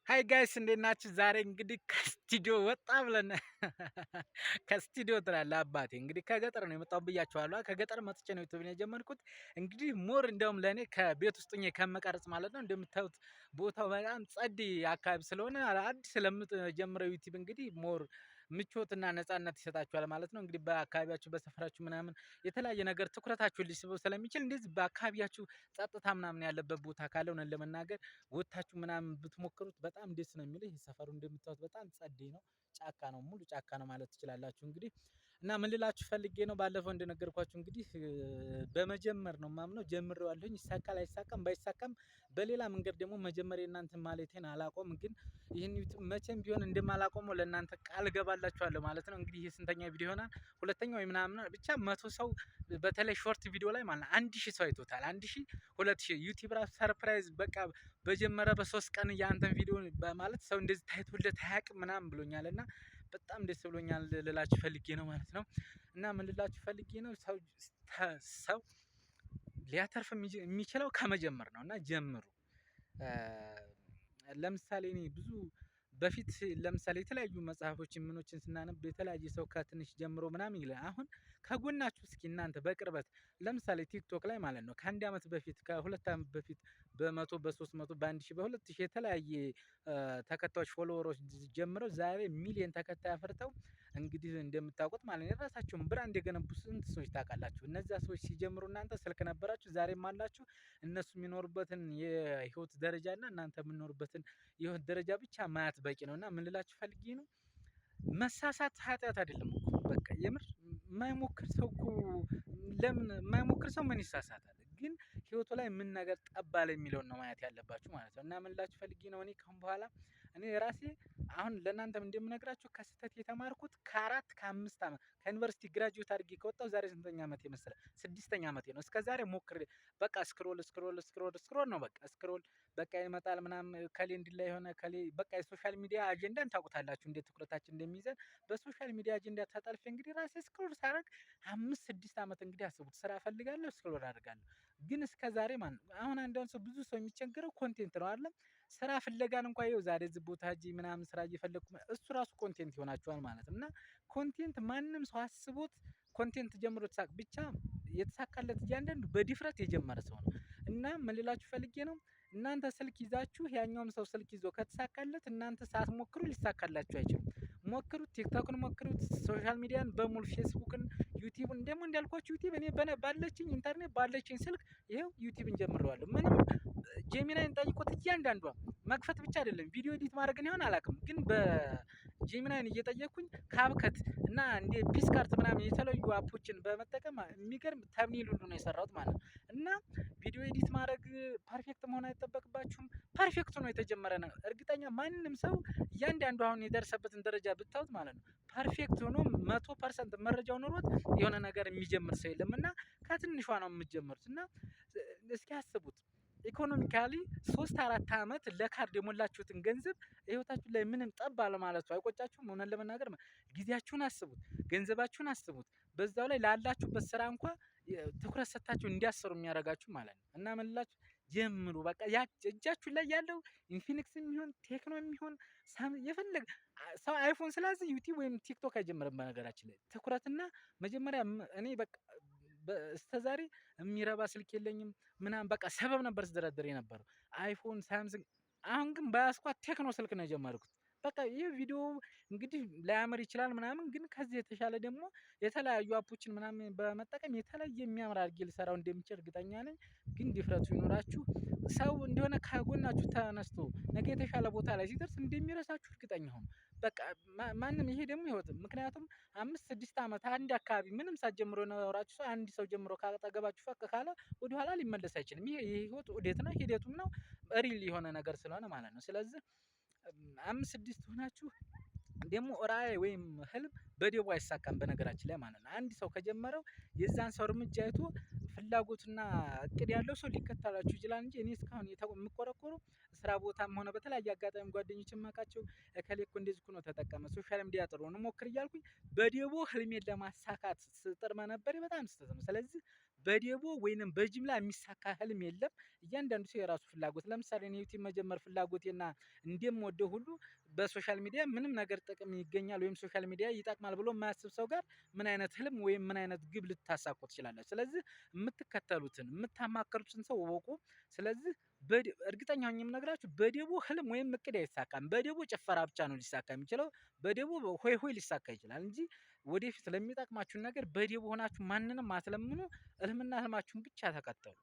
Hi guys፣ እንዴት ናችሁ? ዛሬ እንግዲህ ከስቱዲዮ ወጣ ብለን፣ ከስቱዲዮ ትላለህ አባቴ። እንግዲህ ከገጠር ነው የመጣው ብያችኋለሁ። ከገጠር መጥቼ ነው ዩቲዩብን የጀመርኩት። እንግዲህ more እንደውም ለእኔ ከቤት ውስጥ ሆኜ ከመቀረጽ ማለት ነው። እንደምታዩት ቦታው በጣም ጸድ አካባቢ ስለሆነ አዲስ ስለምጀምረው ዩቲዩብ እንግዲህ more ምቾትና ነጻነት ይሰጣችኋል ማለት ነው። እንግዲህ በአካባቢያችሁ፣ በሰፈራችሁ ምናምን የተለያየ ነገር ትኩረታችሁን ሊስበው ስለሚችል እንደዚህ በአካባቢያችሁ ጸጥታ ምናምን ያለበት ቦታ ካለ እውነት ለመናገር ወጥታችሁ ምናምን ብትሞክሩት በጣም ደስ ነው የሚለው። ይህ ሰፈሩ እንደምታዩት በጣም ጸዴ ነው። ጫካ ነው፣ ሙሉ ጫካ ነው ማለት ትችላላችሁ። እንግዲህ እና ምን ልላችሁ ፈልጌ ነው፣ ባለፈው እንደነገርኳችሁ እንግዲህ በመጀመር ነው የማምነው። ጀምሬዋለሁኝ። ይሳካል አይሳካም፣ ባይሳካም በሌላ መንገድ ደግሞ መጀመር የእናንተን ማለቴን አላቆም፣ ግን ይህን ዩቲዩብ መቼም ቢሆን እንደማላቆመው ለእናንተ ቃል እገባላችኋለሁ ማለት ነው። እንግዲህ ይህ ስንተኛ ቪዲዮ ይሆናል? ሁለተኛ ወይ ምናምን ብቻ 100 ሰው በተለይ short ቪዲዮ ላይ ማለት ነው 1000 ሰው አይቶታል። 1000፣ 2000። ዩቲዩብ ራሱ surprise በቃ በጀመረ በ3 ቀን የአንተን ቪዲዮ ማለት ሰው እንደዚህ ታይቶለት አያውቅም ምናምን ብሎኛል እና በጣም ደስ ብሎኛል ልላችሁ ፈልጌ ነው ማለት ነው። እና ምን ልላችሁ ፈልጌ ነው፣ ሰው ሊያተርፍ የሚችለው ከመጀመር ነው እና ጀምሩ። ለምሳሌ እኔ ብዙ በፊት ለምሳሌ የተለያዩ መጽሐፎችን ምኖችን ስናነብ የተለያየ ሰው ከትንሽ ጀምሮ ምናምን ይላል። አሁን ከጎናችሁ እስኪ እናንተ በቅርበት ለምሳሌ ቲክቶክ ላይ ማለት ነው ከአንድ ዓመት በፊት፣ ከ2 ዓመት በፊት በ100፣ በ300፣ በ1000፣ በ2000 የተለያየ ተከታዮች follower ኦች ጀምረው ዛሬ ሚሊየን ተከታይ አፍርተው እንግዲህ እንደምታውቁት ማለት ነው የራሳቸውን brand የገነቡ ስንት ሰዎች ታውቃላችሁ? እነዚያ ሰዎች ሲጀምሩ እናንተ ስልክ ነበራችሁ፣ ዛሬም አላችሁ። እነሱ የሚኖሩበትን የህይወት ደረጃ እና እናንተ የምትኖሩበትን የህይወት ደረጃ ብቻ ማየት በቂ ነው። እና ምን ልላችሁ ፈልጌ ነው፣ መሳሳት ኃጢአት አይደለም እኮ። በቃ የምር የማይሞክር ሰው እኮ ለምን፣ የማይሞክር ሰው ምን ይሳሳታል? ግን ህይወቱ ላይ ምን ነገር ጠብ አለ የሚለውን ነው ማየት ያለባችሁ ማለት ነው። እና ምን ልላችሁ ፈልጌ ነው፣ እኔ ካሁን በኋላ እኔ ራሴ አሁን ለእናንተም እንደምነግራችሁ ከስህተት የተማርኩት ከ4 ከ5 ዓመት ከዩኒቨርሲቲ graduate አድርጌ ከወጣሁ ዛሬ ስንተኛ ዓመቴ መሰለህ? ስድስተኛ ዓመቴ ነው። እስከ ዛሬ ሞክሬ በቃ scroll scroll scroll scroll ነው፣ በቃ scroll በቃ ይመጣል ምናምን ከሌ እንዲህ ላይ የሆነ ከሌ በቃ የ social media አጀንዳን ታውቁታላችሁ እንዴት ትኩረታችን እንደሚይዘን። በ social media አጀንዳ ተጠልፌ እንግዲህ ራሴ scroll ሳደርግ 5-6 ዓመት እንግዲህ አስቡት። ስራ እፈልጋለሁ፣ scroll አደርጋለሁ። ግን እስከ ዛሬ ማለት ነው አሁን አንዳንድ ሰው፣ ብዙ ሰው የሚቸገረው content ነው አይደለም? ስራ ፍለጋን እንኳን ይኸው ዛሬ እዚህ ቦታ ሄጄ ምናምን ስራ እየፈለኩ እሱ ራሱ content ይሆናችኋል ማለት ነው። እና content ማንም ሰው አስቦት content ጀምሮ ተሳክ ብቻ የተሳካለት እያንዳንዱ በድፍረት የጀመረ ሰው ነው። እና ምን ልላችሁ ፈልጌ ነው፣ እናንተ ስልክ ይዛችሁ ያኛውም ሰው ስልክ ይዞ ከተሳካለት እናንተ ሳትሞክሩ ሊሳካላችሁ አይችልም። ሞክሩት፣ ቲክቶክን ሞክሩት፣ social media ን በሙሉ፣ ፌስቡክን፣ ዩቲዩብን። ደግሞ እንዳልኳችሁ ዩቲዩብ እኔ ባለችኝ ኢንተርኔት፣ ባለችኝ ስልክ ይኸው ዩቲዩብን ጀምሬዋለሁ። ምንም Gemini ን ጠይቆት እያንዳንዷ መክፈት ብቻ አይደለም፣ ቪዲዮ edit ማድረግን ይሆን አላውቅም፣ ግን በ Gemini ን እየጠየቅኩኝ CapCut እና እንደ PicsArt ምናምን የተለዩ app ኦችን በመጠቀም የሚገርም thumbnail ሁሉ ነው የሰራሁት ማለት ነው። እና ቪዲዮ edit ማድረግ perfect መሆን አይጠበቅባችሁም። Perfect ሆኖ የተጀመረ ነው። እርግጠኛ ማንም ሰው እያንዳንዱ አሁን የደረሰበትን ደረጃ ብታዩት ማለት ነው perfect ሆኖ 100% መረጃው ኖሮት የሆነ ነገር የሚጀምር ሰው የለም። እና ከትንሿ ነው የምትጀምሩት። እና እስኪ አስቡት፣ economically 3-4 ዓመት ለካርድ የሞላችሁትን ገንዘብ ህይወታችሁ ላይ ምንም ጠብ አለማለቱ አይቆጫችሁም? እውነት ለመናገር ጊዜያችሁን አስቡት፣ ገንዘባችሁን አስቡት። በዛው ላይ ላላችሁበት ስራ እንኳ ትኩረት ሰጥታችሁ እንዲያሰሩ የሚያደርጋችሁ ማለት ነው። እና ምን ልላችሁ፣ ጀምሩ። በቃ እጃችሁ ላይ ያለው ኢንፊኒክስ የሚሆን፣ ቴክኖ የሚሆን፣ የፈለገ ሰው አይፎን ስለያዘ ዩቲዩብ ወይም ቲክቶክ አይጀምርም። በነገራችን ላይ ትኩረትና መጀመሪያ እኔ በቃ እስከዛሬ የሚረባ ስልክ የለኝም ምናምን በቃ ሰበብ ነበር ስደረድር የነበረው አይፎን፣ ሳምሰንግ። አሁን ግን በያዝኳት ቴክኖ ስልክ ነው የጀመርኩት። በቃ ይህ ቪዲዮ እንግዲህ ላያምር ይችላል ምናምን፣ ግን ከዚህ የተሻለ ደግሞ የተለያዩ app ኦችን ምናምን በመጠቀም የተለየ የሚያምር አድርጌ ልሰራው እንደምችል እርግጠኛ ነኝ። ግን ድፍረቱ ይኖራችሁ። ሰው እንደሆነ ከጎናችሁ ተነስቶ ነገ የተሻለ ቦታ ላይ ሲደርስ እንደሚረሳችሁ እርግጠኛ ሁኑ። በቃ ማንም ይሄ ደግሞ ህይወት፣ ምክንያቱም 5-6 ዓመት አንድ አካባቢ ምንም ሳትጀምሩ የኖራችሁ ሰው አንድ ሰው ጀምሮ ካጠገባችሁ ፈቅ ካለ ወደኋላ ሊመለስ አይችልም። ይሄ የህይወት ዑደት ነው፣ ሂደቱም ነው፣ real የሆነ ነገር ስለሆነ ማለት ነው። ስለዚህ አምስት ስድስት ሆናችሁ ደግሞ ራዕይ ወይም ህልም በደቦ አይሳካም በነገራችን ላይ ማለት ነው። አንድ ሰው ከጀመረው የዛን ሰው እርምጃ አይቶ ፍላጎትና እቅድ ያለው ሰው ሊከተላችሁ ይችላል እንጂ እኔ እስካሁን የምቆረቆረው ስራ ቦታም ሆነ በተለያየ አጋጣሚ ጓደኞች የማውቃቸው እከሌ እኮ እንደዚህ እኮ ነው ተጠቀመ፣ social media ጥሩ ነው ሞክር እያልኩኝ በደቦ ህልሜን ለማሳካት ስጥር መነበሬ በጣም ስህተት ነው። ስለዚህ በደቦ ወይንም በጅምላ የሚሳካ ህልም የለም። እያንዳንዱ ሰው የራሱ ፍላጎት፣ ለምሳሌ እኔ ዩቲዩብ መጀመር ፍላጎቴና እንደምወደው ሁሉ በ social media ምንም ነገር ጥቅም ይገኛል ወይም social media ይጠቅማል ብሎ የማያስብ ሰው ጋር ምን አይነት ህልም ወይም ምን አይነት ግብ ልታሳኩ ትችላላችሁ? ስለዚህ የምትከተሉትን የምታማከሩትን ሰው እወቁ። ስለዚህ እርግጠኛ ሆኜ የምነግራችሁ በደቦ ህልም ወይም እቅድ አይሳካም። በደቦ ጭፈራ ብቻ ነው ሊሳካ የሚችለው። በደቦ ሆይ ሆይ ሊሳካ ይችላል እንጂ ወደፊት ለሚጠቅማችሁን ነገር በደቦ ሆናችሁ ማንንም አትለምኑ። ህልምና ህልማችሁን ብቻ ተከተሉ።